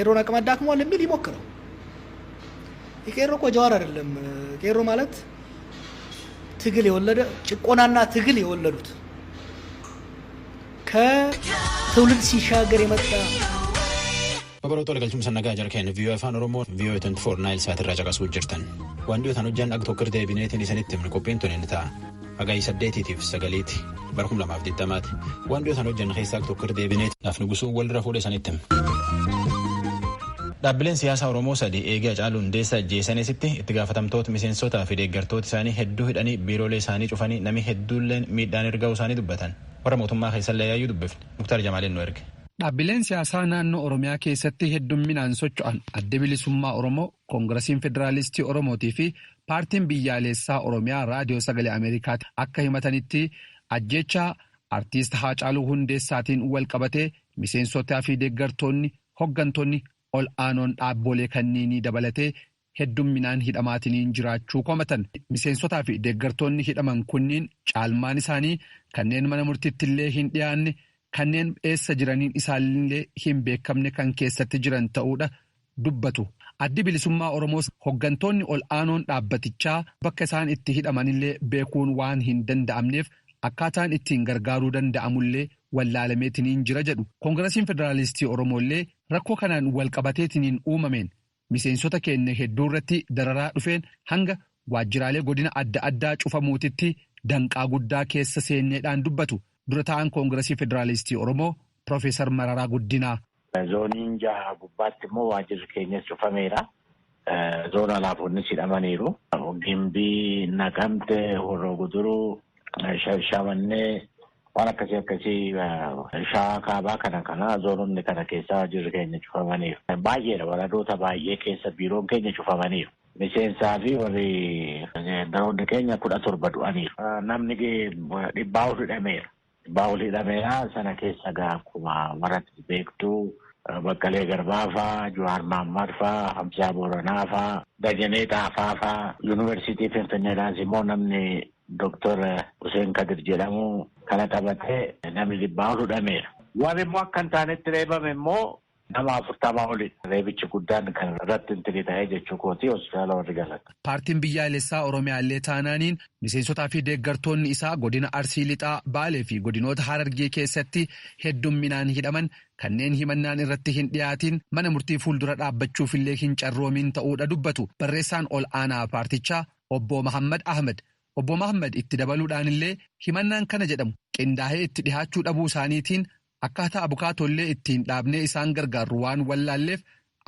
የቄሮን አቅም አዳክሟል የሚል ይሞክረው። የቄሮ እኮ ጀዋር አይደለም። ቄሮ ማለት ትግል የወለደ፣ ጭቆናና ትግል የወለዱት፣ ከትውልድ ሲሻገር የመጣ Babaroota galchuun sannagaa jarkeen VOA Afaan Oromoo VOA 24 Nilesat irraa caqasuu jirtan. Waan dhiyootaan hojjan dhag tokko deebineetiin isinitti himne qophiin tun inni ta'a. Hagayyi 8tiif 9ti bara 2020ti. Waan dhiyootaan hojjan keessaa tokko deebineeti naaf nugusuu walirra fuudhee isinitti himne. Dhaabbileen siyaasaa Oromoo sadi eegee Hacaaluu Hundeessaa ajjeesaniisitti itti gaafatamtoota, miseensotaa fi deeggartoota isaanii hedduu hidhanii, biiroolee isaanii cufanii, namni hedduulleen miidhaan erga isaanii dubbatan. Warra mootummaa keessallee yaayyuu dubbifne. Muktaar Jamaaleen nu erge. Dhaabbileen siyaasaa naannoo Oromiyaa keessatti heddumminaan socho'an Adda Bilisummaa Oromoo, Koongirasiin Federaalistii Oromootii fi Paartiin Biyyaalessaa Oromiyaa Raadiyoo Sagalee Ameerikaatti akka himatanitti, ajjeechaa artiist Haacaaluu Hundeessaatiin wal qabatee miseensotaa fi deeggartoonni, hoggantoonni ol aanoon dhaabbolee kanneenii dabalatee heddumminaan hidhamaatiniin jiraachuu komatan. Miseensotaa fi deeggartoonni hidhaman kunniin caalmaan isaanii kanneen mana murtiitti hin dhiyaanne, kanneen eessa jiraniin isaallee hin beekamne kan keessatti jiran ta'uudha dubbatu. Addi Bilisummaa Oromoos hoggantoonni ol aanoon dhaabbatichaa bakka isaan itti hidhamanillee beekuun waan hin danda'amneef akkaataan ittiin gargaaruu danda'amullee wallaalameetiniin jira jedhu. Koongirasiin Federaalistii Oromoollee rakkoo kanaan walqabateetiniin uumameen miseensota keenya hedduu irratti dararaa dhufeen hanga waajjiraalee godina adda addaa cufamuutitti danqaa guddaa keessa seenneedhaan dubbatu dura ta'an Koongirasii Federaalistii Oromoo Profeesar Mararaa Guddinaa. Zooniin jaha gubbaatti immoo waajjirri keenyas cufameera. Zoona alaafonnis hidhamaniiru. Gimbii, Naqamte, Horroo Guduruu, Shaashamannee, waan akkasii akkasii, Shawaa Kaabaa kana zoononni kana keessa waajjirri keenya cufamaniiru. Baay'eedha, waradoota baay'ee keessa biiroon keenya cufamaniiru. Miseensaa fi warri daroonni keenya 17 du'aniiru. Namni 100 ol hidhameera. 100 ol hidhameera. Sana keessa gaa akkuma maratti beektuu Baqqalee Garbaa faa, Jawaar Mahaammad faa, Hamzaa Booranaa faa, Dajanee Xaafaa faa, Yuunivarsiitii Finfinneedhaas immoo namni Dooktor Hussein Kadir jedhamu kana qabatee namni 100 ol hidhameera. Warri immoo akka hin taanetti reebame immoo nama 40 olidha. Reebichi guddaan kan irratti hin ta'ee jechuu kooti, hospitaala warri galan. Paartiin Biyyaalessaa Oromiyaallee taanaaniin miseensotaa fi deeggartoonni isaa godina Arsii Lixaa, Baalee fi godinoota Harargee keessatti heddumminaan hidhaman kanneen himannaan irratti hin dhiyaatiin mana murtii fuuldura dhaabbachuufillee hin carroomin ta'uudha dubbatu barreessaan ol aanaa paartichaa obbo Mahammad Ahmed. Obbo Mahammad itti dabaluudhaan illee himannaan kana jedhamu qindaa'ee itti dhihaachuu dhabuu isaaniitiin akkaataa abukaatollee ittiin dhaabnee isaan gargaarru waan wallaalleef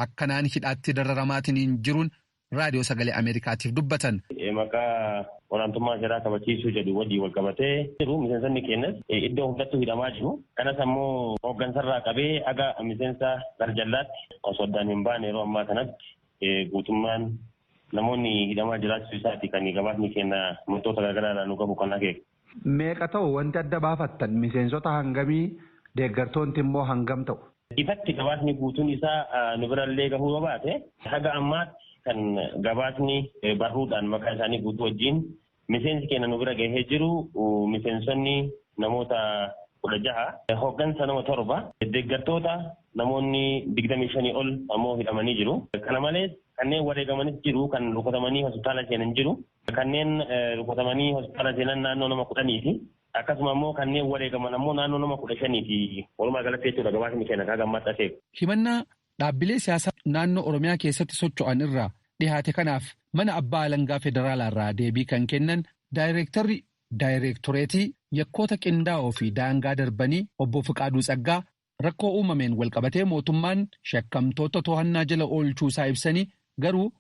akkanaan hidhaatti dararamaatiniin jiruun Raadiyoo Sagalee Ameerikaatiif dubbatan. Maqaa olaantummaa seeraa kabachiisuu jedhu wajjin wal qabatee jiru miseensonni keenyas iddoo hundattuu hidhamaa jiru. Kanas ammoo hooggansarraa qabee haga miseensa garjallaatti osoo addaan hin baane yeroo ammaa kanatti guutummaan namoonni hidhamaa jiraachuu isaati kan gabaasni keenya murtoota garaagaraa nu qabu kan akeeku. Meeqa ta'u wanti adda baafattan? Miseensota hangamii, deeggartoonni immoo hangam ta'u? Ifatti gabaasni guutuun isaa nu birallee gahuu yoo baate, haga ammaatti kan gabaasni barruudhaan maqaa isaanii guutuu wajjin miseensi keenya nu bira gahee jiru miseensonni namoota 16, hooggansa nama torba, deeggartoota namoonni 25 ol ammoo hidhamanii jiru. Kana malees kanneen wareegamanis jiru, kan rukutamanii hospitaala seenan jiru. Kanneen rukutamanii hospitaala seenan naannoo nama 10ti. Akkasuma immoo kanneen wareegaman ammoo naannoo nama 15ti. Walumaa galatti jechuudha gabaasni keenya kaa gammaatti akeeku. Himannaa dhaabbilee siyaasaa naannoo Oromiyaa keessatti socho'an irraa dhihaate kanaaf mana abbaa alangaa federaalaa irraa deebii kan kennan daayireektarri daayireektoreetii yakkoota qindaa'oo fi daangaa darbanii obbo Fiqaaduu Tsaggaa rakkoo uumameen walqabatee mootummaan shakkamtoota to'annaa jala oolchuu isaa ibsanii, garuu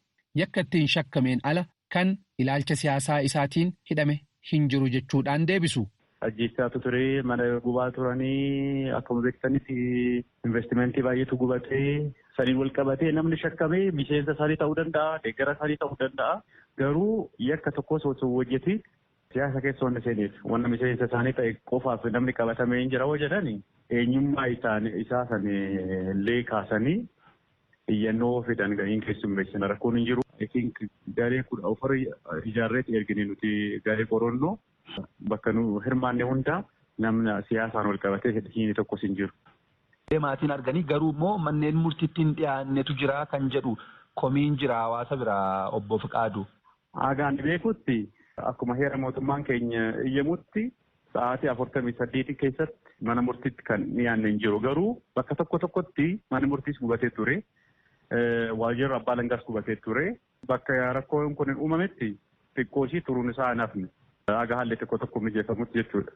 yakka ittiin shakkameen ala kan ilaalcha siyaasaa isaatiin hidhame hin jiru jechuudhaan deebisu. Ajjeechaatu ture, mana gubaa turanii, akkuma beektanitti investimentii baay'eetu gubatee, saniin wal qabatee namni shakkame miseensa isaanii ta'uu danda'a, deeggara isaanii ta'uu danda'a. Garuu yakka tokkos osoo hojjetin siyaasa keessa wanna seeneef, wanna miseensa isaanii ta'e qofaaf namni qabatamee hin jira hoo jedhani, eenyummaa isaa san illee kaasanii iyyannoo fidan ga'in keessummeessina, rakkoon hin jiru. Garee 14 ijaarreetti ergine nuti, garee qorannoo bakka nu hirmaanne hundaa namna siyaasaan wal qabatee hidhiin tokkos hin jiru. Maatiin arganii garuu immoo manneen murtiitti hin dhiyaannetu jira kan jedhu komiin jira hawaasa biraa obbo Fiqaadu. Agaan beekutti akkuma heera mootummaan keenya iyyamutti sa'aatii 48 keessatti mana murtiitti kan dhiyaanne hin jiru. Garuu bakka tokko tokkotti mana murtiis gubatee ture. Waajjirri abbaa alangaas gubatee ture. Bakka rakkoon kun hin uumametti xiqqoo ishii turuun isaa hin hafne. Haga haalli xiqqoo tokko mijeeffamutti jechuudha.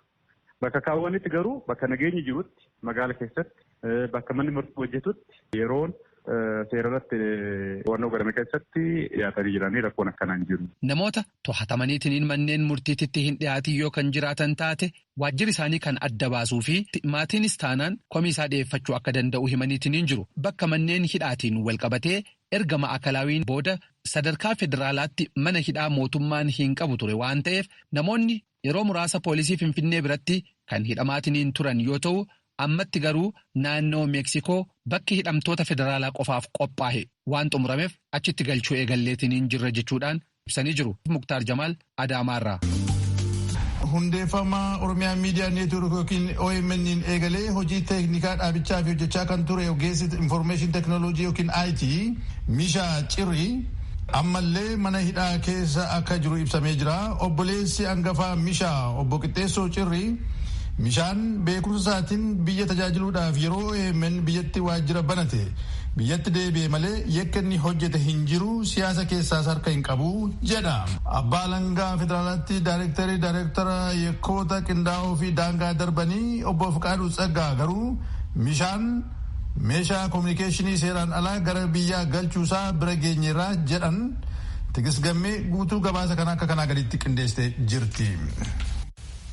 Bakka kaawwanitti garuu bakka nageenyi jirutti magaala keessatti bakka manni murtii hojjetutti yeroon seera irratti to'annoo godhame keessatti dhiyaatanii jiranii rakkoon akkanaa hin jiru. Namoota to'atamaniitiin manneen murtiititti hin dhiyaatin yoo kan jiraatan taate waajjirri isaanii kan adda baasuu fi maatiinis taanaan komii isaa dhiyeeffachuu akka danda'u himaniitiin hin jiru. Bakka manneen hidhaatiin walqabatee erga ma'akalaawiin booda sadarkaa federaalaatti mana hidhaa mootummaan hin qabu ture waan ta'eef namoonni yeroo muraasa poolisii Finfinnee biratti kan hidhamaatiniin turan yoo ta'u ammatti garuu naannoo Meeksikoo bakki hidhamtoota federaalaa qofaaf qophaa'e waan xumurameef achitti galchuu eegalleetiniin jirra jechuudhaan ibsanii jiru. Muktaar Jamaal Adaamaarraa. Hundeeffama Oromiyaa Miidiyaa Neetwoork yookiin OMN eegalee hojii teeknikaa dhaabichaa fi hojjechaa kan ture ogeessi Information Technology yookiin IT Mishaa Cirrii ammallee mana hidhaa keessa akka jiru ibsamee jira. Obboleessi hangafaa Mishaa obbo Qixxeessoo Cirrii Mishaan beekumsa isaatiin biyya tajaajiluudhaaf yeroo OMN biyyatti waajjira banate biyyatti deebi'e malee yakka inni hojjete hin jiru, siyaasa keessaas harka hin qabu jedha. Abbaa Alangaa Federaalaatti Daayirektarii Daayirektara yakkoota qindaa'oo fi daangaa darbanii obbo Fiqaaduu Tsaggaa garuu Mishaan meeshaa koominikeeshinii seeraan alaa gara biyyaa galchuusaa bira geenyeerraa jedhan. Tigist Gammee guutuu gabaasa kana akka kanaa gaditti qindeessitee jirti.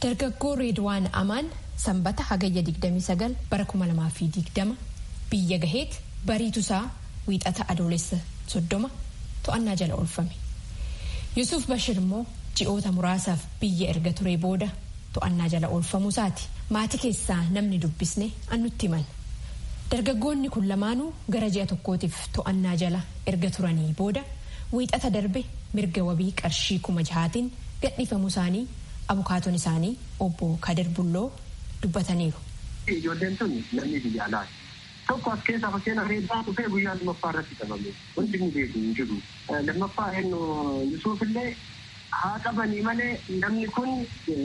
Dargaggoo Reedwaan Amaan Sanbata hagayya 29 bara 2020 biyya gaheet bariitusaa wiixata adoolessa 30 to'annaa jala oolfame. Yusuf Bashir immoo ji'oota muraasaaf biyya erga ture booda to'annaa jala oolfamuu isaati. Maatii keessaa namni dubbisne annutti himan. Dargaggoonni kun lamaanuu gara ji'a tokkootiif to'annaa jala erga turanii booda wiixata darbe mirga wabii qarshii 6,000tiin gadhiifamuu isaanii abukaatoon isaanii obbo Kadir Bulloo dubbataniiru. Ijoolleen tun namni biyya alaati. Tokko as keessaa fakkeenya Reedwaan dhufee guyyaa lammaffaa irratti qabame. Wanti inni beeku hin jiru. Lammaffaa eenyu Yusuuf illee haa qabanii malee namni kun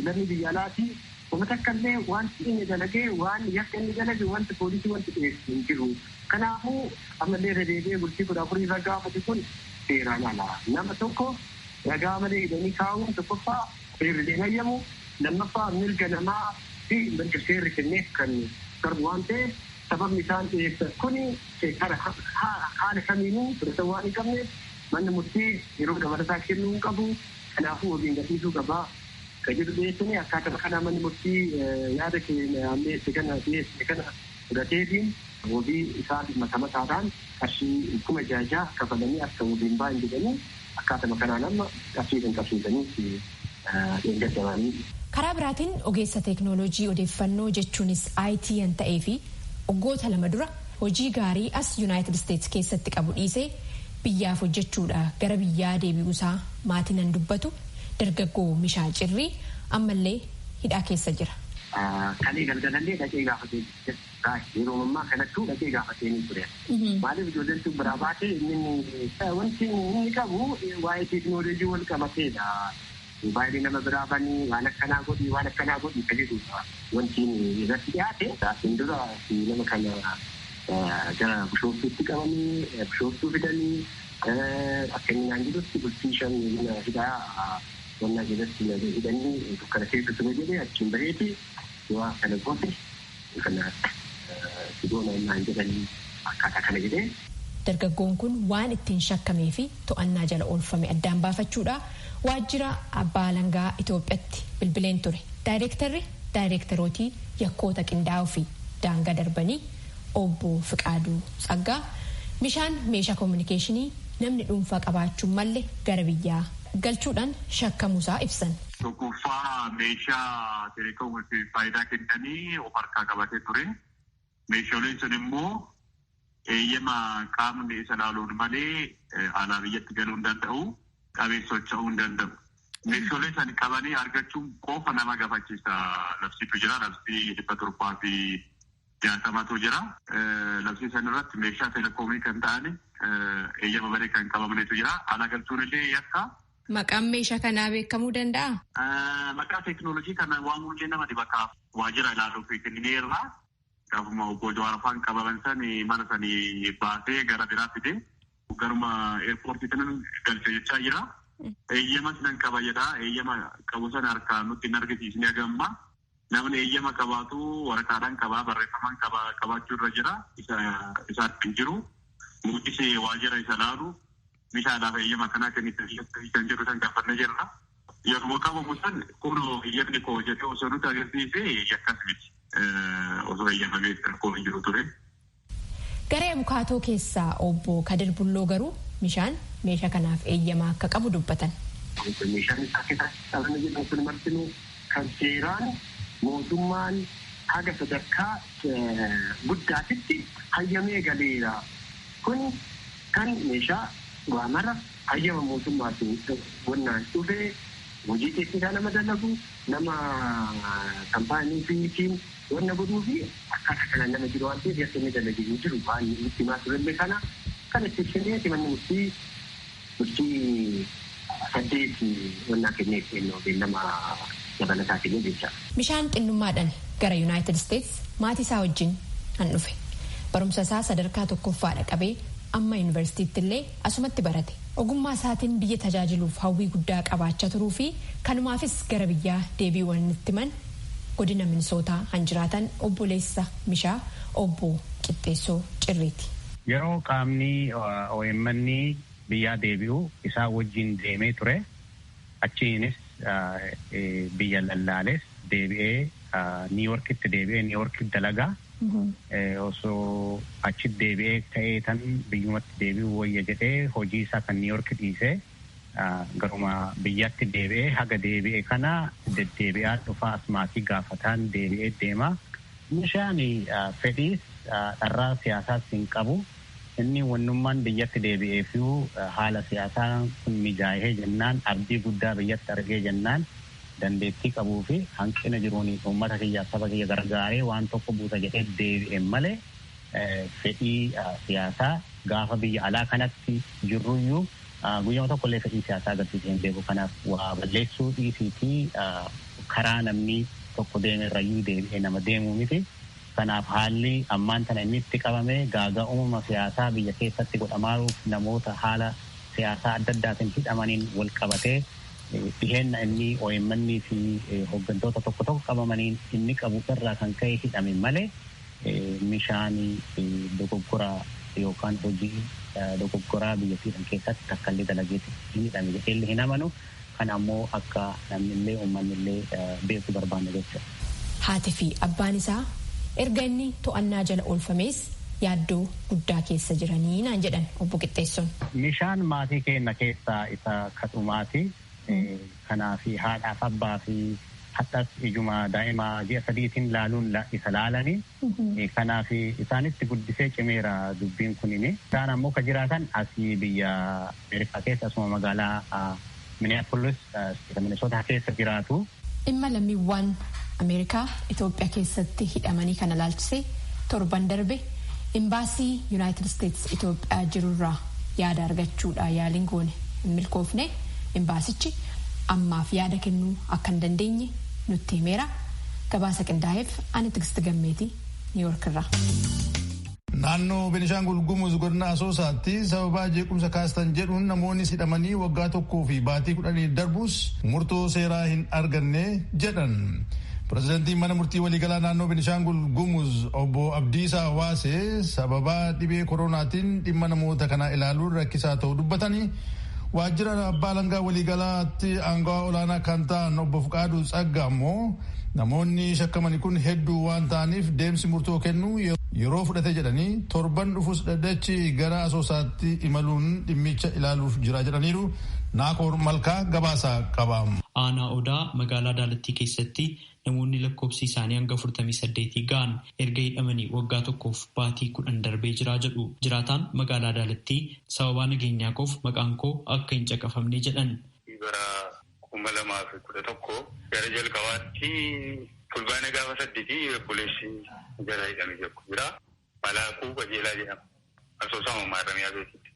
namni biyya alaati. Uummata akka illee wanti inni dalagee waan yakka inni dalage wanti poolisii wanti dhiyeessu hin jiru. Kanaafuu ammallee irra deebi'ee bultii 14 irra gaafate kun seeraan ala. Nama tokko ragaa malee hidhanii kaa'uun tokkoffaa seerri hin hayyamu, lammaffaa mirga namaa fi mirga seerri kenneef kan darbu waan ta'eef sababni isaan dhiyeessan kun haala kamiinuu fudhatama waan hin qabneef manni murtii yeroo dabalataa kennuu hin qabu. Kanaafuu wabiin gadhiisuu qabaa. Kan jedhu dhiyeessanii akkaataa kanaa manni murtii yaada keenya ammeesse kana dhiyeessine kana fudhateetiin wabii isaa mata mataadhaan qarshii 6,000 kafalanii akka wabiin ba'an jedhanii akkaatuma kanaan amma qarshii kan qabsiisanii dheengaddamanii. Karaa biraatiin ogeessa teeknooloojii odeeffannoo jechuunis IT kan ta'ee fi waggoota 2 dura hojii gaarii as Yuunaayitid Isteetsi keessatti qabu dhiisee biyyaaf hojjechuudha gara biyyaa deebi'uusaa maatiin nan dubbatu dargaggoo Mishaa Cirrii ammallee hidhaa keessa jira. Kalee galgalallee dhaqee gaafatee yeroo ammaa kanattuu dhaqee gaafatee ni ture. Maaliif ijoolleen tun biraa baate inni wanti inni qabu waa'ee teeknooloojii wal qabateedha. Mobaayilii nama biraa banii waan akkanaa godhi waan akkanaa godhi kan jedhudha. Wanti irratti dhiyaate asiin dura nama kana gara Bishooftuutti qabanii Bishooftuu fidanii akka inni naan jedhutti bultii 5 mana hidhaa wannaa jalatti hidhanii dukkana keessa ture jedhee achiin baheeti yoo akkana goote kana sidoona naan jedhanii akkaataa kana jedhee. Dargaggoon kun waan ittiin shakkamee fi to'annaa jala oolfame addaan baafachuudha waajjira abbaa alangaa Itoophiyaatti bilbileen ture. Daayireektarri daayireektarootii yakkoota qindaa'oo fi daangaa darbanii obbo Fiqaaduu Tsaggaa Mishaan meeshaa koominikeeshinii namni dhuunfaa qabaachuun malle gara biyyaa galchuudhaan shakkamuusaa ibsan. Tokkoffaa meeshaa teleekoomii faayidaa kennanii of harkaa qabatee ture. Meeshaaleen sun immoo eeyyama qaamni isa laaluun malee alaa biyyatti galuu hin danda'u, qabee socho'uu hin danda'u. Meeshaalee san qabanii argachuun qofa nama gaafachiisa. Labsiitu jira. Labsii 700. 60tu jira. Labsii san irratti meeshaa telekoomii kan ta'an eeyyama malee kan qabamnetu jira. Ala galchuun illee yakka. Maqaan meeshaa kanaa beekamuu danda'a? Maqaa teekinooloojii kana waamuu illee nama dhiba kaaf waajjira ilaaluuf kennineerra. Gaafuma obbo Jawaar faan qabaman san mana sanii baasee gara biraa fide garuma eerpoortii kanan galche jechaa jira. Eeyyamas nan qaba jedha. Eeyyama qabu sana harkaan nutti hin argisiisne hagamma. Namni eeyyama qabaatu waraqaadhaan qabaa barreeffamaan qabaachuu irra jira. Isa hin jiru. Nutis waajjira isa laalu meeshaadhaaf eeyyama akkanaa kennite kan jedhu san gaafannee jirra. Yeroo qabamu san kun eeyyamni koo jedhee osoo nutti agarsiise yakkas miti. Osoo eeyyamamee rakkoo hin jiru ture. Garee abukaatoo keessaa obbo Kadir Bulloo garuu Mishaan meeshaa kanaaf eeyyama akka qabu dubbatan. Meeshaan isaa keessatti qabame jedhamu kun martinuu kan seeraan mootummaan haga sadarkaa guddaatitti hayyamee galeera. Kun kan meeshaa waa mara hayyama mootummaatiin wannaan dhufee hojii teeknikaa nama dalagu nama kaampaanii fiitiin wanna godhuu fi akkaataa kanaan nama jiru waan ta'eef yakka inni dalagee hin jiru waan nutti himaa turellee kana kan itti ibsinee manni murtii murtii 8 wannaa kennee kennuu beellama dabalataa kennee jecha. Bishaan xinnummaadhaan gara Yuunaayitid Isteets maatii isaa wajjin han dhufe. Barumsa isaa sadarkaa tokkoffaadha qabee amma yuunivarsiitiitti illee asumatti barate. Ogummaa isaatiin biyya tajaajiluuf hawwii guddaa qabaachaa turuu fi kanumaafis gara biyyaa deebiiwwan itti man godina Minisootaa han jiraatan obboleessa Mishaa obbo Qixxeessoo Cirriiti. Yeroo qaamni OMN biyyaa deebi'u isaa wajjin deemee ture. Achiinis biyya lallaales deebi'ee Niiworkitti deebi'ee Niiworkitti dalagaa. Osoo achi deebi'ee ka'ee tan biyyumatti deebi'uu wayya jedhee hojii isaa kan Niiworki dhiisee garuma biyyatti deebi'ee haga deebi'e kana deddeebi'aa dhufaa asmaatii gaafataan deebi'ee deema. Mishaan fedhiis dharraa siyaasaas hin qabu. Inni wannummaan biyyatti deebi'eefuu haala siyaasaa kun mijaa'ee jennaan abdii guddaa biyyatti argee jennaan dandeettii qabuu fi hanqina jiruun uummata kiyyaaf saba kiyya gargaaree waan tokko buusa jedhee deebi'e malee fedhii siyaasaa gaafa biyya alaa kanatti jirruyyuu guyyama tokkollee fedhii siyaasaa agarsiisee hin beeku. Kanaaf waa balleessuu dhiisii fi karaa namni tokko deeme irrayyuu deebi'ee nama deemuu miti. Kanaaf haalli ammaan tana inni itti qabame gaagaa uumama siyaasaa biyya keessatti godhamaaruuf namoota haala siyaasaa adda addaatiin hidhamaniin wal qabatee dhiheenna inni OMN fi hooggantoota tokko tokko qabamaniin inni qabu irraa kan ka'e hidhame malee Mishaan dogoggora yookaan hojii dogoggoraa biyyattii keessatti takkallee dalageetti hin hidhame jedheellee hin amanu. Kan ammoo akka namnillee uummanni beeku barbaanne jechuudha. Haatii fi abbaan isaa erga inni to'annaa jala oolfamees yaaddoo guddaa keessa jiranii naan jedhan obbo Qixxeessoon. Mishaan maatii keenya keessaa isa kadhumaati. Kanaaf haadhaaf abbaa fi hadhas ijuma daa'ima ji'a 3tiin laaluun isa laalanii. Kanaaf isaanitti guddisee cimeera dubbiin kunini. Isaan ammoo ka jiraatan asii biyya Ameerikaa keessa asuma magaalaa Minneapolis Minnesota keessa jiraatu. Dhimma lammiiwwan Ameerikaa Itoophiyaa keessatti hidhamanii kana laalchisee torban darbe imbaasii Yuunaayitid Isteets Itoophiyaa jirurraa yaada argachuudha yaaliin goone hin milkoofne. Imbaasichi ammaaf yaada kennuu akka hin dandeenye nutti himeera. Gabaasa qindaa'eef ani Tigisti Gammeetii Niiwoork irraa. Naannoo Benishaangul Gumuz godina Asoosaatti sababaa jeequmsa kaastan jedhuun namoonni hidhamanii waggaa 1 fi baatii 10 darbus murtoo seeraa hin arganne jedhan. Pireezidaantiin mana murtii waliigalaa naannoo Benishaangul Gumuz obbo Abdiisaa Waasee sababaa dhibee koronaatiin dhimma namoota kanaa ilaaluun rakkisaa ta'uu dubbatanii waajjira abbaa alangaa waliigalaatti aangawaa olaanaa kan ta'an obbo Fuqaaduu Tsagga ammoo namoonni shakkamani kun hedduu waan ta'aniif deemsi murtoo kennuu yeroo fudhate jedhanii torban dhufus dhaddachi gara Asoosaatti imaluun dhimmicha ilaaluuf jira jedhaniiru. Naakoor Malkaa gabaasaa qaba. Aanaa Odaa magaalaa Daalattii keessatti namoonni lakkoofsi isaanii hanga 48 ga'an erga hidhamanii waggaa 1 baatii 10 darbee jiraa jedhu jiraataan magaalaa Daalattii sababaa nageenyaa koof maqaan koo akka hin caqafamne jedhan. Bara 2011 gara jalqabaatti Fulbaana gaafa 8 obboleessi jala hidhame tokko jira. Malaakuu Qajeelaa jedhama. Asoosama Maaramiyaa beekitti.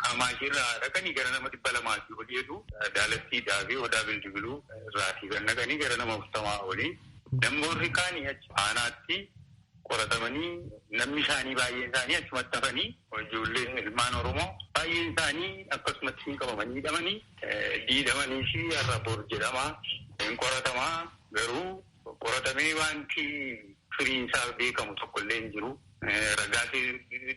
Kamaashirraa dhaqanii gara nama 200 olii jedhu Daalattiidhaa fi Odaa Bildibiluu irraatii kan dhaqanii gara nama 40 olii. Namoonni kaanii achi aanaatti qoratamanii namni isaanii baay'een isaanii achumatti hafanii ijoolleen ilmaan Oromoo baay'een isaanii akkasumatti hin qabamanii hidhamanii diidhamanii fi har'a bor jedhama hin qoratamaa garuu qoratamee wanti firiin isaa beekamu tokko illee hin jiru. Ragaatee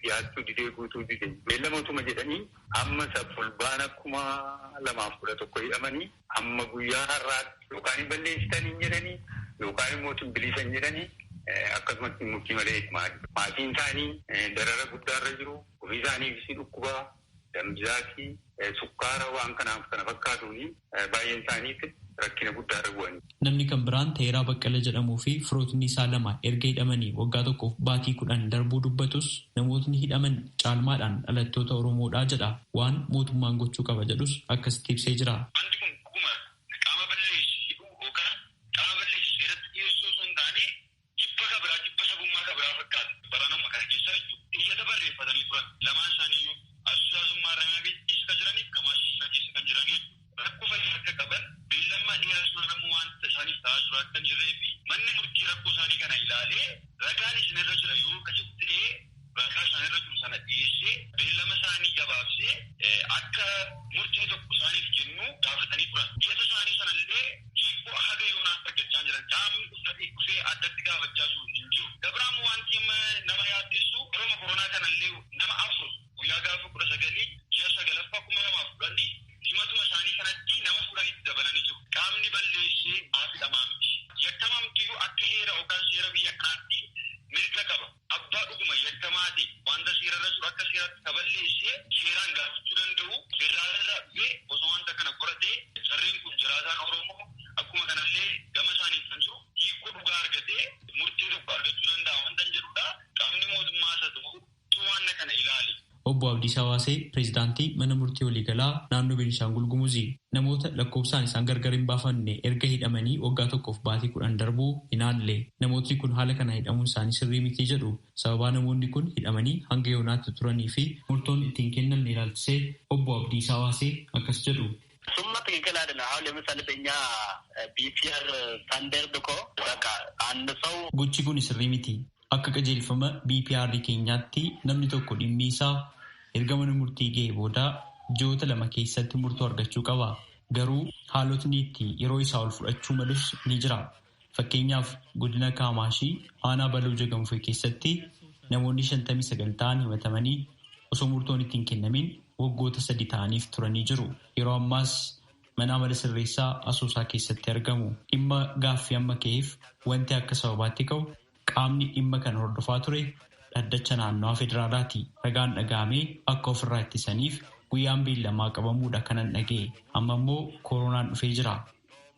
dhiyaachuu didee guutuu didee beellamootuma jedhanii amma isa fulbaana 2011 hidhamanii amma guyyaa har'aatti yookaan hin balleessitanii jedhanii yookaan immoo bilisan jedhanii akkasumatti murtii malee maatiin isaanii darara guddaarra jiru. Ofii isaaniifis dhukkubaa dambizaakii sukkaara waan kanaaf kana fakkaatuuni baay'een isaaniif rakkina guddaarra bu'anii. Namni kan biraan Teeraa Baqqala jedhamuu fi firootni isaa lama erga hidhamanii waggaa 1 baatii 10 darbuu dubbatus namootni hidhaman caalmaadhaan dhalattoota Oromoodhaa jedha. Waan mootummaan gochuu qaba jedhus akkasitti ibsee jira. Wanti kun dhuguma qaama balleessi hidhuu yookaan qaama balleessi seeratti dhiyeessuu osoo hin taane jibba kabiraa jibba sabummaa kabiraa fakkaata. Baranuma kana keessaa jechuudha. Iyyata barreeffatanii turan lamaan isaaniiyyuu Asoosummaa Oromiyaa keessa kan jiraniif Kamaashii keessa kan jiraniif rakkoo fayyaa akka qaban beellammaa dheeraa sun wanta isaaniif ta'aa jiru akka hin jirree fi manni murtii rakkoo isaanii kana ilaalee ragaan isin irra jira yoo kajattee ragaa isaan irra jiru sana dhiyeessee beellama isaanii gabaabsee akka murtii tokko isaaniif kennu gaafatanii turan. Iyyata isaanii sanallee hiikoo haga yoonaa argachaa jiran qaamni uffatee dhufee addatti gaafachaa jiru hin jiru. Gabiraam wanti nama yaaddessu yeroo koronaa kanallee nama 4 guyyaa gaafa 19 ji'a 9 2010 himatuma isaanii kanatti nama 10tti dabalanii jiru. Qaamni balleessee hidhamaa miti. Yakkamamtiyyuu akka heera yookaan seera biyya kanaatti mirga qaba. Abbaa dhuguma yakkamaa ta'e wanta seerarra jiru akka seeratti kaballeessee seeraan gaafachuu danda'u federaalarraa dhufee osoo wanta kana qoratee sarreen kun jiraataan Oromoo akkuma kanallee gama isaaniif kan jiru hiikoo dhugaa argatee murtii tokko argachuu danda'a wanta jedhudha. Qaamni mootummaa isa ta'u waan kana ilaali. Obbo Abdiisaa Waasee pireezidaantii mana murtii waliigalaa naannoo Beenishaangul Gumuzii namoota lakkoofsaan isaan gargar hin baafanne erga hidhamanii waggaa 1 baatii 10 darbuu hin haalle. Namootni kun haala kana hidhamuun isaanii sirrii miti jedhu. Sababaa namoonni kun hidhamanii hanga yoonaatti turanii fi murtoon ittiin kennamne ilaalchisee Obbo Abdiisaa Waasee akkas jedhu. እሱማ ትክክል አይደለም። አሁን ለምሳሌ በእኛ ቢፒአር ስታንዳርድ እኮ በቃ አንድ ሰው Gochi kun sirrii miti. Akka qajeelfama BPR keenyaatti namni tokko dhimmi isaa erga mana murtii ga'ee booda ji'oota 2 keessatti murtoo argachuu qaba. Garuu haalotni itti yeroo isaa ol fudhachuu malus ni jira. Fakkeenyaaf godina Kaamaashii aanaa Baloo Jagamfee keessatti namoonni 59 ta'an himatamanii osoo murtoon ittiin kennamin waggoota 3 ta'aniif turanii jiru. Yeroo ammaas mana amala sirreessaa Asoosaa keessatti argamu. Dhimma gaaffii amma ka'eef wanti akka sababaatti ka'u qaamni dhimma kana hordofaa ture dhaddacha naannawaa federaalaati. Ragaan dhaga'amee akka ofirraa ittisaniif guyyaan beellamaa qabamuudha kanan dhaga'e. Amma immoo koronaan dhufee jira.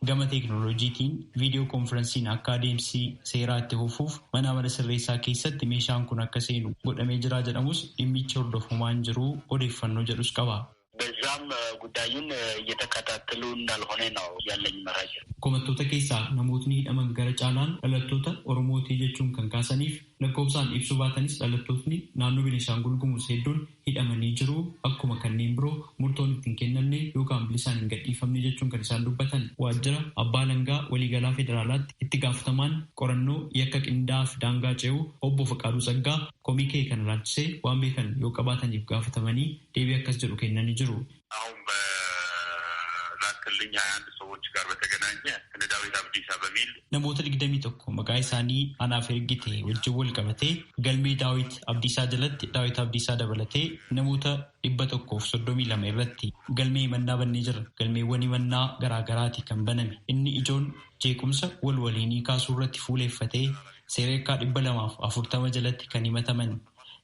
Gama teeknooloojiitiin viidiyoo koonfiransiin akka adeemsi seeraa itti fufuuf mana amala sirreessaa keessatti meeshaan kun akka seenu godhamee jira jedhamus dhimmichi hordofamaa hin jiru odeeffannoo jedhus qaba. በዛም ጉዳዩን እየተከታተሉ እንዳልሆነ ነው ያለኝ መረጃ። Komattoota keessaa namootni hidhaman gara caalaan dhalattoota Oromootii jechuun kan kaasaniif lakkoofsaan ibsuu baatanis dhalattootni naannoo Beenishaangul Gumuz hedduun hidhamanii jiru. Akkuma kanneen biroo murtoon ittiin kennamne yookaan bilisaan hin gadhiifamne jechuun kan isaan dubbatan. Waajjira Abbaa Langaa Waliigalaa Federaalaatti itti gaafatamaan qorannoo yakka qindaa'aa fi daangaa ce'uu Obbo Faqaaduu Tsaggaa komii kee kan ilaalchisee waan beekan yoo qabaataniif gaafatamanii deebii akkas jedhu kennanii jiru. አሁን በላክልኝ 21 ሰዎች ጋር በተገናኘ እነ ዳዊት አብዲሳ በሚል Namoota 21 maqaa isaanii anaaf ergite wajjin wal qabatee galmee Daawit Abdiisaa jalatti Daawit Abdiisaa dabalatee namoota 132 irratti galmee himannaa bannee jira. Galmeewwan himannaa garaagaraati kan baname. Inni ijoon jeequmsa wal waliinii kaasuu irratti fuuleeffatee seera yakkaa 240 jalatti kan himataman.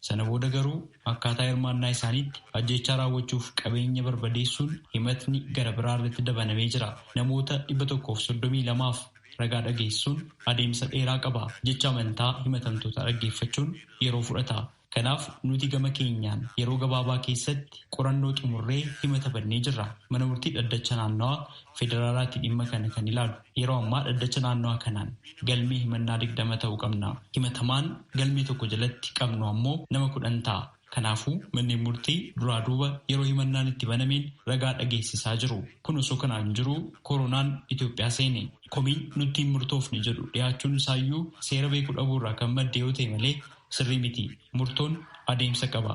Sana booda garuu akkaataa hirmaannaa isaaniitti ajjechaa raawwachuuf qabeenya barbadeessuun himatni gara biraa irratti dabalamee jira. Namoota 132f ragaa dhageessuun adeemsa dheeraa qaba. Jecha amantaa himatamtoota dhaggeeffachuun yeroo fudhata. Kanaaf nuti gama keenyaan yeroo gabaabaa keessatti qorannoo xumurree himata bannee jirra. Mana murtii dhaddacha naannawaa federaalaatti dhimma kana kan ilaalu. Yeroo ammaa dhaddacha naannawaa kanaan galmee himannaa 20 ta'uu qabna. Himatamaan galmee tokko jalatti qabnu ammoo nama 10 ta'a. Kanaafuu manneen murtii duraa duuba yeroo himannaan itti banameen ragaa dhageessisaa jiru. Kun osoo kanaan jiru koronaan Itoophiyaa seene. Komiin nutti hin murtoofne jedhu dhiyaachuun isaayyuu seera beekuu dhabuurraa kan madde yoo ta'e malee sirrii miti. Murtoon adeemsa qaba.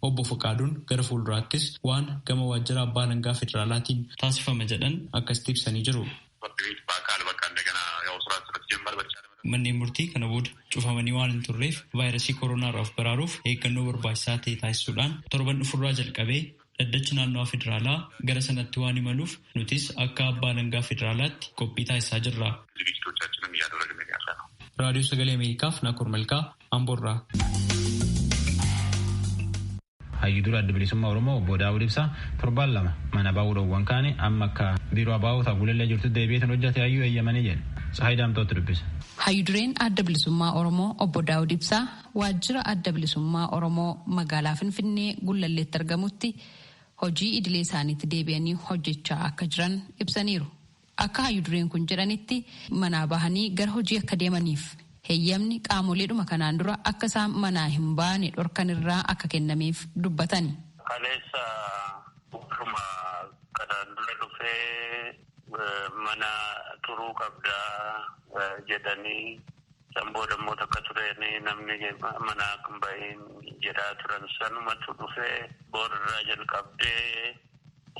Obbo Faqaaduun gara fuulduraattis waan gama waajjira abbaa alangaa federaalaatiin taasifama jedhan akkasitti ibsanii jiru. Manneen murtii kana booda cufamanii waan hin turreef vaayirasii kooronaarraa of baraaruuf eeggannoo barbaachisaa ta'e taasisuudhaan torban dhufurraa jalqabee dhaddachi naannawaa federaalaa gara sanatti waan imaluuf nutis akka abbaa alangaa federaalaatti qophii taasisaa jirra. Raadiyoo Sagalee Ameerikaaf Naakoor Malkaa Amboorraa. Hayyuu dura adda bilisummaa Oromoo obbo Daawud Ibsaa torbaan 2 mana baa'uu dhoowwan kaane amma akka biiroo abaa'ootaa Gullallee jirtu deebi'eetan hojjate hayyuu eeyyamanii jedhe. Tsahaay Daamtootti dubbisa. Hayyuu dureen adda bilisummaa Oromoo obbo Daawud Ibsaa waajjira adda bilisummaa Oromoo magaalaa Finfinnee Gullalleetti argamutti hojii idilee isaaniitti deebi'anii hojjechaa akka jiran ibsaniiru. Akka hayyuu dureen kun jedhanitti manaa bahanii gara hojii akka deemaniif heeyyamni qaamoleedhuma kanaan dura akka isaan manaa hin baane dhorkan irraa akka kennameef dubbatani. Kaleessa warruma kanaan dura dhufee mana turuu qabdaa jedhanii san booda immoo takka tureen namni manaa hin bahin jedhaa turan sanumatu dhufee boorraa jalqabdee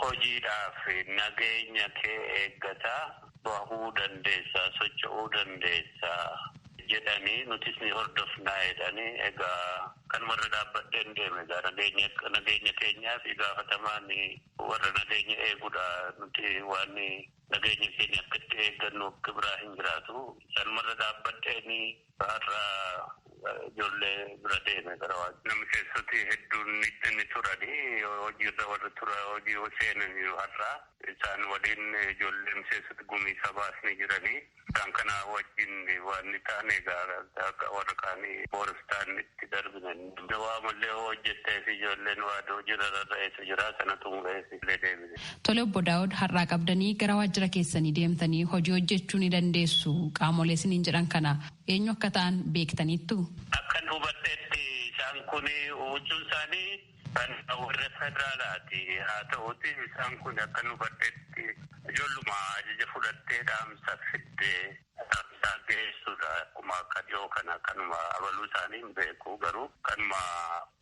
hojiidhaaf nageenya kee eeggataa bahuu dandeessaa socho'uu dandeessaa. Jedhanii nutis ni hordofnaa jedhanii egaa kan warra dhaabbadheen deeme egaa nageenya keenyaa fi gaafatamaan warra nageenya eegudha nuti waan nageenya keenya akkatti eeggannu akka biraa hin jiraatu isaan warra dhaabbadheen har'a ijoollee bira deeme gara waajjira. Namni keessatti hedduun ni turanii hojiirra warra tura hojii seenan har'a isaan waliin ijoollee miseensota gumii sabaas ni jiranii. Isaan kana wajjin waan ni taane egaa warra kaanii booristaan itti darbine. Waa mallee hojjettee fi ijoolleen waa hojiirra rarra'eetu jira sana xumureef illee deebine. Tole obbo Daawud har'aa qabdanii gara waajjira keessanii deemtanii hojii hojjechuu ni dandeessu qaamolee isiniin jedhan kana eenyu akka ta'an beektaniittu? Akkan hubadheetti isaan kun huccuun isaanii kan warra federaalaati. Haa ta'uuti isaan kun akkan hubadheetti ijoolluma ajaja fudhattee dhaamsa fiddee dhaamsa geessudha. Akkuma akka dhiyoo kana kanuma abaluu isaanii hin beeku garuu kanuma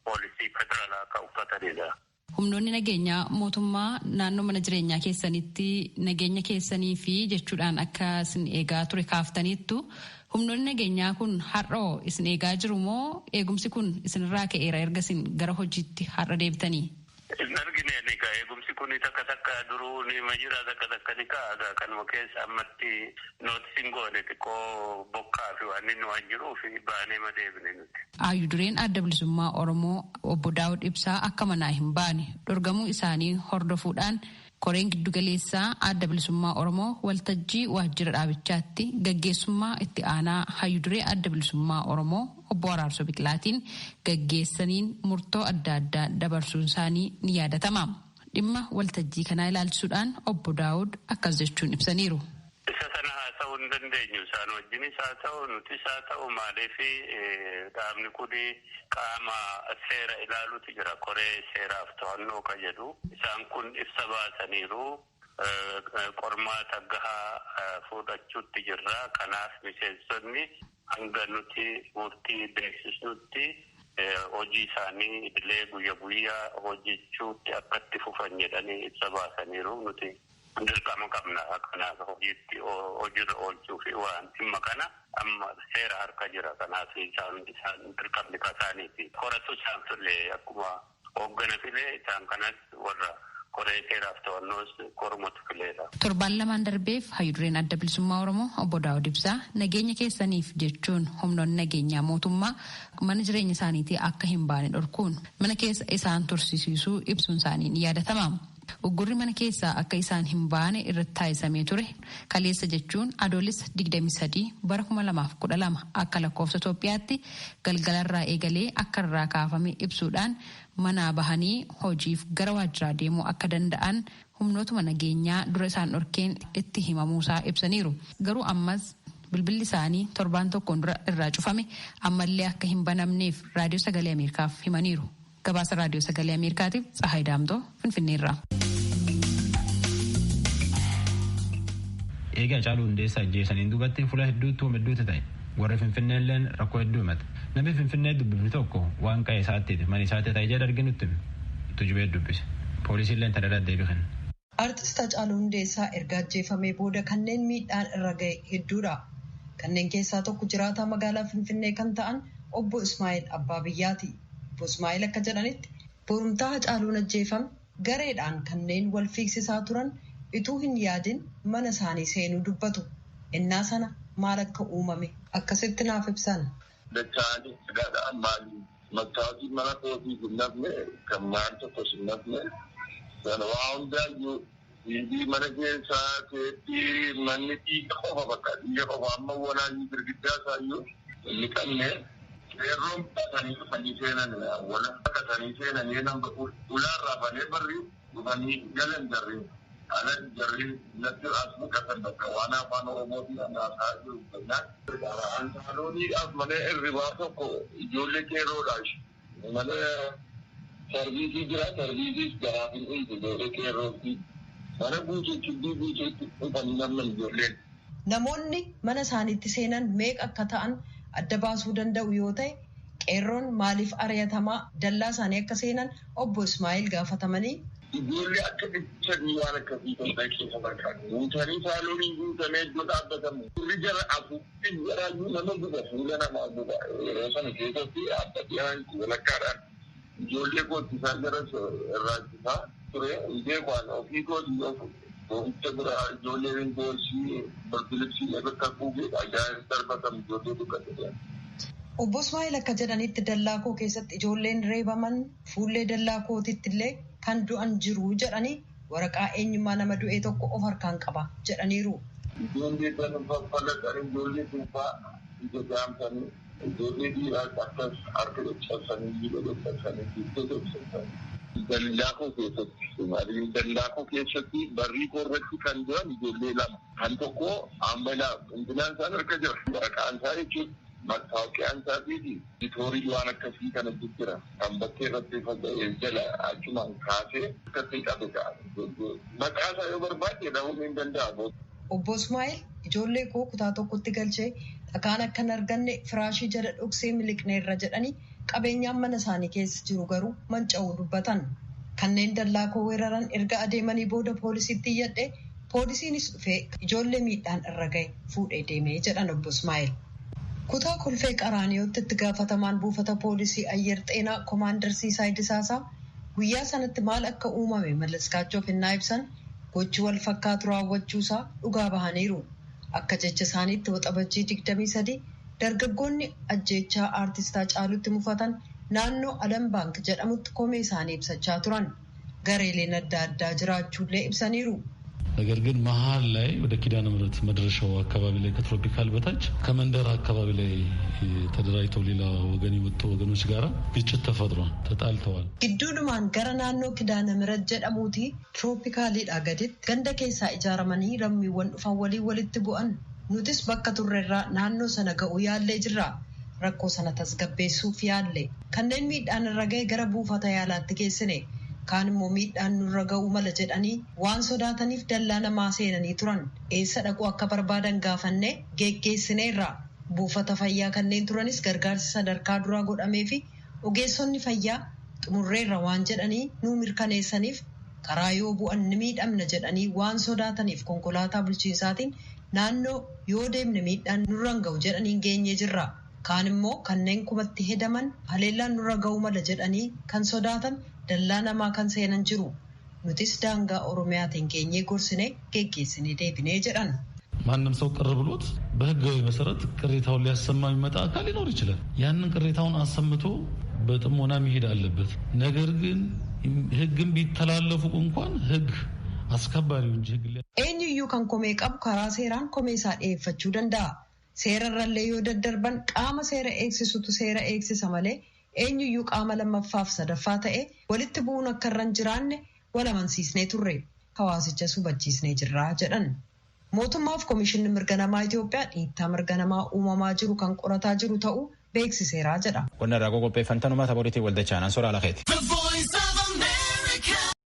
poolisii federaalaa akka uffatanidha. Humnoonni nageenyaa mootummaa naannoo mana jireenyaa keessanitti nageenya keessanii fi jechuudhaan akka isin eegaa ture kaaftaniittu humnoonni nageenyaa kun har'oo isin eegaa jiru moo eegumsi kun isinirraa ka'eera erga isin gara hojiitti har'a deebitanii? Hin argine egaa eegumsi kun takka takka duruu ni jira takka takka ni ka'a kanuma keessa ammatti nootisiin goone xiqqoo bokkaa fi waan inni waan jiruuf baanee ma deebine nuti. Hayyuu dureen adda bilisummaa Oromoo obbo Daawud Ibsaa akka manaa hin baane dhorgamuu isaanii hordofuudhaan koreen giddugaleessaa adda bilisummaa Oromoo waltajjii waajjira dhaabichaatti gaggeessummaa itti aanaa hayyuu duree adda bilisummaa Oromoo obbo Araarsoo Biqilaatiin gaggeessaniin murtoo adda addaa dabarsuun isaanii ni yaadatama. Dhimma waltajjii kanaa ilaalchisuudhaan obbo Daawud akkas jechuun ibsaniiru. Isa sana haasa'uu hin dandeenyu. Isaan wajjinis haa ta'u nutis haa ta'u maaliif dhaabni kun qaama seera ilaalutu jira. Koree seeraaf to'annoo ka jedhu. Isaan kun ibsa baasaniiru. Qormaata gahaa fudhachuutti jirra. Kanaaf miseensonni hanga nuti murtii beeksisnutti hojii isaanii idilee guyya guyyaa hojjechuutti akkatti fufan jedhanii ibsa baasaniiru nuti. Dirqama qabna kanaaf hojiitti hojiirra oolchuu fi waan dhimma kana amma seera harka jira kanaaf isaan dirqamni kasaaniiti. Koratu isaan filee akkuma hooggana filee isaan kanas warra koree seeraaf to'annoos kormatu fileedha. Torbaan lamaan darbeef hayyudureen adda bilisummaa Oromoo obbo Daawud Ibsaa nageenya keessaniif jechuun humnoonni nageenyaa mootummaa mana jireenya isaaniitii akka hin baane dhorkuun mana keessa isaan tursiisuu ibsuun isaanii ni yaadatama. Uggurri mana keessaa akka isaan hin baane irratti taasisamee ture kaleessa jechuun adoolessa 23 bara 2012 akka lakkoofsa Itoophiyaatti galgalarraa eegalee akka irraa kaafame ibsuudhaan manaa bahanii hojiif gara waajjiraa deemuu akka danda'an humnootuma nageenyaa dura isaan dhorkeen itti himamuusaa ibsaniiru. Garuu ammas bilbilli isaanii torbaan tokkoon dura irraa cufame ammallee akka hin banamneef raadiyoo sagalee Ameerikaaf himaniiru. Gabaasa raadiyoo sagalee Ameerikaatiif Tsahaay Daamtoo Finfinneerraa. Eegaa Haacaaluu Hundeessaa ajjeesaniin duubatti fuula hedduutti homa hedduutti ta'e. Warri Finfinnee illeen rakkoo hedduu himate. Namni Finfinnee dubbifni tokko waan qa'ee isaatti mana isaatti ta'e jedha arginutti tujubee dubbise. Poolisiin illee tan irra deebii kenna. Artist Haacaaluu Hundeessaa erga ajjeefamee booda kanneen miidhaan irra ga'e hedduudha. Kanneen keessaa tokko jiraataa magaalaa Finfinnee kan ta'an obbo Ismaa'eel Abbaa Biyyaati. Obbo Ismaa'eel akka jedhanitti borumtaa Haacaaluun ajjeefame gareedhaan kanneen wal fiigsisaa turan ituu hin yaadin mana isaanii seenuu dubbatu. Innaa sana maal akka uumame akkasitti naaf ibsan. Dacha'anii dhagaadhaan maali? Mattaatii mana kootii hin nafne kan maal tokkos hin nafne sana waa hundaayyuu dhiigii mana keessaa teeppii manni dhiiga qofa bakka dhiiga qofa amma walaayyuu girgiddaa isaayyuu hin qabne qeerroon baqatanii dhufanii seenan wala baqatanii seenanii nama ulaarraa banee barri dhufanii galan jarri ala jarri natti as baqatan bakka waan afaan oromootiin haasaa jiru jennaan. Ansaalooniidhaaf malee hirribaa tokko ijoollee qeerroodhaaf malee sarviisii jira sarviisiis garaaf hin dhiisu ijoollee qeerrootti. Mana guutuutti guutuutti dhufanii namni ijoolleen. Namoonni mana isaaniitti seenan meeqa akka ta'an adda baasuu danda'u yoo ta'e qeerroon maaliif ari'atamaa dallaa isaanii akka seenan obbo Ismaa'eel gaafatamanii. Ijoollee akka dhibbisanii waan akkasii kan ta'e keessa barbaadu. Guutanii saaloonii guutamee iddoo dhaabbatamu. Turri jara afuuffin jaraayyuu nama guba fuula namaa guba. Yeroo sana keessatti dhaabbatee walakkaadhaan ijoollee koottisaa jara irraachisaa ture. Beekwaan ofii kootii of boo'icha biraa ijoollee boorsii barbilibsii bakka kuufee ajaa'ib darbatamu ijoollee dukkate. Obbo Ismaa'eel akka jedhanitti dallaa koo keessatti ijoolleen reebaman fuullee dallaa kootitti illee kan du'an jiru jedhanii waraqaa eenyummaa nama du'ee tokko of harkaan qaba jedhaniiru. Ijoollee kan faffalaqan ijoollee duubaa ija jaamsanii ijoollee dhiiraa akkas harka caccabsanii jiidha caccabsanii jiidha caccabsanii. Dallaa koo keessatti dallaa koo keessatti barrii koo irratti kan jiran ijoollee lama kan tokko amma intinaan isaan harka jira waraqaan isaa jechuudha. Mattaawoqiyaan isaatii fi waan akkasii kana jira. Kan bakkee irratti faca'ee jala achumaan kaasee akkasii qabe ga'a. Maqaa isaa yoo barbaade dhahuu hin danda'a. Obbo Ismaa'eel ijoollee koo kutaa tokkotti galchee dhakaan akka hin arganne firaashii jala dhoksee miliqneerra jedhanii qabeenyaan mana isaanii keessa jiru garuu manca'uu dubbatan. Kanneen dallaa koo weeraran erga adeemanii booda poolisiitti iyyadhe poolisiinis dhufee ijoollee miidhaan irra gahe fuudhee deemee jedhan obbo Ismaa'eel. Kutaa kolfee qaraaniyootti itti gaafatamaan buufata poolisii ayyer xeenaa koomaandar Siisaay Disaasaa guyyaa sanatti maal akka uumame mallaskaachuuf hinnaa ibsan gochi wal fakkaatu raawwachuusaa dhugaa bahaniiru. Akka jecha isaaniitti waxabajjii 23 dargaggoonni ajjeechaa aartist Haacaaluutti mufatan naannoo Alam Baank jedhamutti komee isaanii ibsachaa turan. Gareeleen adda addaa jiraachuullee ibsaniiru. ነገር ግን መሀል ላይ ወደ ኪዳነ ምሕረት መድረሻው አካባቢ ላይ ከትሮፒካል በታች ከመንደር አካባቢ ላይ ተደራጅተው ሌላ ወገን የወጡ ወገኖች ጋራ ግጭት ተፈጥሯል። ተጣልተዋል። Gidduudhumaan gara naannoo Kidaana Mirat jedhamuuti tirooppikaaliidha gaditti ganda keessaa ijaaramanii lammiiwwan dhufan waliin walitti bu'an. Nutis bakka turrerraa naannoo sana ga'uu yaallee jirra. Rakkoo sana tasgabbeessuuf yaalle. Kanneen miidhaan irra ga'e gara buufata yaalaatti geessine. Kaan immoo miidhaan nurra ga'uu mala jedhanii waan sodaataniif dallaa namaa seenanii turan. Eessa dhaquu akka barbaadan gaafannee geggeessineerra. Buufata fayyaa kanneen turanis gargaarsi sadarkaa duraa godhamee fi ogeessonni fayyaa xumurreerra waan jedhanii nuu mirkaneessaniif karaa yoo bu'an ni miidhamna jedhanii waan sodaataniif konkolaataa bulchiinsaatiin naannoo yoo deemne miidhaan nurra hin ga'u jedhanii geenyee jirra. Kaan immoo kanneen kumatti hedaman haleellaan nurra ga'uu mala jedhanii kan sodaatan dallaa namaa kan seenan jiru. Nutis daangaa Oromiyaatiin geenyee gorsine geggeessinee deebinee jedhan. ማንም ሰው ቅር ብሎት በህጋዊ መሰረት ቅሬታውን ሊያሰማ የሚመጣ አካል ሊኖር ይችላል። ያንን ቅሬታውን አሰምቶ በጥሞና መሄድ አለበት። ነገር ግን ህግን ቢተላለፉ እንኳን ህግ አስከባሪው እንጂ ህግ Eenyuyyuu kan komee qabu karaa seeraan komee isaa dhiyeeffachuu danda'a. Seerarrallee yoo daddarban qaama seera eegsisutu seera eegsisa malee eenyuyyuu qaama lammaffaaf sadaffaa ta'e walitti bu'uun akka irra hin jiraanne wal amansiisnee turre. Hawaasichas hubachiisnee jirra jedhan. Mootummaaf Komishinni Mirga Namaa Itoophiyaa dhiittaa mirga namaa uumamaa jiru kan qorataa jiru ta'uu beeksiseera jedha. Qonna irraa qopheeffantanuma taphooriitiin waldachaa naan soraa lakeeti.